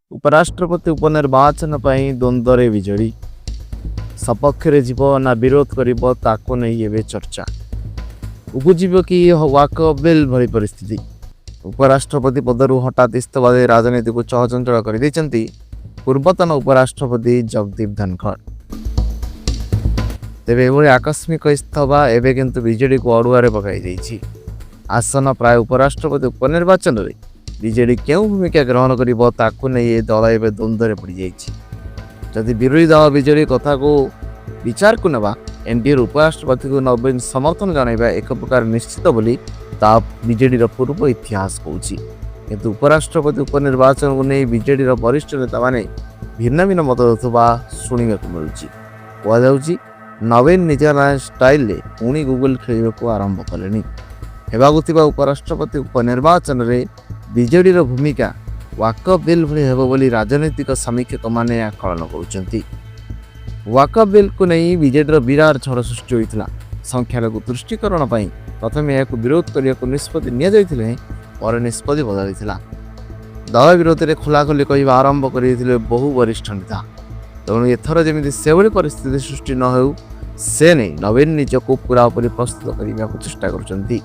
ଉପରାଷ୍ଟ୍ରପତି ଉପନିର୍ବାଚନ ପାଇଁ ଦ୍ୱନ୍ଦ୍ୱରେ ବିଜେଡି। ସପକ୍ଷରେ ଯିବ ନା ବିରୋଧ କରିବ, ତାକୁ ନେଇ ଏବେ ଚର୍ଚ୍ଚା। ଉପୁଜିବ କି ୱାକଫ ବିଲ୍ ଭଳି ପରିସ୍ଥିତି? ଉପରାଷ୍ଟ୍ରପତି ପଦରୁ ହଠାତ୍ ଇସ୍ତଫା ଦେଇ ରାଜନୀତିକୁ ଚଳଚଞ୍ଚଳ କରିଦେଇଛନ୍ତି ପୂର୍ବତନ ଉପରାଷ୍ଟ୍ରପତି ଜଗଦୀପ ଧନଖଡ଼। ତେବେ ଏଭଳି ଆକସ୍ମିକ ଇସ୍ତଫା ଏବେ କିନ୍ତୁ ବିଜେଡିକୁ ଅଡ଼ୁଆରେ ପକାଇ ଦେଇଛି। ଆସନ୍ନ ପ୍ରାୟ ଉପରାଷ୍ଟ୍ରପତି ଉପନିର୍ବାଚନରେ ବିଜେଡି କେଉଁ ଭୂମିକା ଗ୍ରହଣ କରିବ, ତାକୁ ନେଇ ଏ ଦଳ ଏବେ ଦ୍ୱନ୍ଦ୍ୱରେ ପଡ଼ିଯାଇଛି। ଯଦି ବିରୋଧୀ ଦଳ ବିଜେଡି କଥାକୁ ବିଚାରକୁ ନେବା, ଏନ୍ଡିଏର ଉପରାଷ୍ଟ୍ରପତିକୁ ନବୀନ ସମର୍ଥନ ଜଣାଇବା ଏକ ପ୍ରକାର ନିଶ୍ଚିତ ବୋଲି ତା ବିଜେଡିର ପୂର୍ବ ଇତିହାସ କହୁଛି। କିନ୍ତୁ ଉପରାଷ୍ଟ୍ରପତି ଉପନିର୍ବାଚନକୁ ନେଇ ବିଜେଡିର ବରିଷ୍ଠ ନେତାମାନେ ଭିନ୍ନ ଭିନ୍ନ ମତ ଦେଉଥିବା ଶୁଣିବାକୁ ମିଳୁଛି। କୁହାଯାଉଛି, ନବୀନ ନିଜ ଷ୍ଟାଇଲରେ ପୁଣି ଗୁଗଲ ଖେଳିବାକୁ ଆରମ୍ଭ କଲେଣି। ହେବାକୁ ଥିବା ଉପରାଷ୍ଟ୍ରପତି ଉପନିର୍ବାଚନରେ ବିଜେଡିର ଭୂମିକା ୱାକଫ ବିଲ୍ ଭଳି ହେବ ବୋଲି ରାଜନୈତିକ ସମୀକ୍ଷକମାନେ ଆକଳନ କରୁଛନ୍ତି। ୱାକଫ ବିଲ୍କୁ ନେଇ ବିଜେଡିର ବିରାଟ ଝଡ଼ ସୃଷ୍ଟି ହୋଇଥିଲା। ସଂଖ୍ୟାଲଘୁ ତୁଷ୍ଟୀକରଣ ପାଇଁ ପ୍ରଥମେ ଏହାକୁ ବିରୋଧ କରିବାକୁ ନିଷ୍ପତ୍ତି ନିଆଯାଇଥିଲେ ହେଁ ପରେ ନିଷ୍ପତ୍ତି ବଦଳିଥିଲା। ଦଳ ବିରୋଧରେ ଖୋଲାଖୋଲି କହିବା ଆରମ୍ଭ କରିଦେଇଥିଲେ ବହୁ ବରିଷ୍ଠ ନେତା। ତେଣୁ ଏଥର ଯେମିତି ସେଭଳି ପରିସ୍ଥିତି ସୃଷ୍ଟି ନ ହେଉ, ସେ ନେଇ ନବୀନ ନିଜକୁ ପୁରାପୁରି ପ୍ରସ୍ତୁତ କରିବାକୁ ଚେଷ୍ଟା କରୁଛନ୍ତି।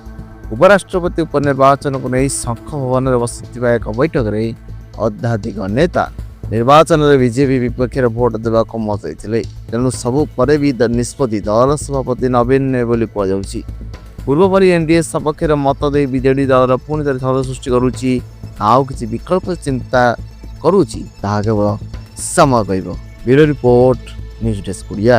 ଉପରାଷ୍ଟ୍ରପତି ଉପନିର୍ବାଚନକୁ ନେଇ ଶଙ୍ଖ ଭବନରେ ବସିଥିବା ଏକ ବୈଠକରେ ଅଧାଧିକ ନେତା ନିର୍ବାଚନରେ ବିଜେପି ବିପକ୍ଷରେ ଭୋଟ ଦେବାକୁ ମତ ଦେଇଥିଲେ। ତେଣୁ ସବୁ ପରେ ବି ନିଷ୍ପତ୍ତି ଦଳର ସଭାପତି ନବୀନ ନେବେ ବୋଲି କୁହାଯାଉଛି। ପୂର୍ବପରି ଏନ୍ଡିଏ ସପକ୍ଷରେ ମତ ଦେଇ ବିଜେଡି ଦଳର ପୁଣି ଥରେ ଝଡ଼ ସୃଷ୍ଟି କରୁଛି, ଆଉ କିଛି ବିକଳ୍ପ ଚିନ୍ତା କରୁଛି, ତାହା କେବଳ ସମୟ କହିବ। Bureau report, news desk Odia.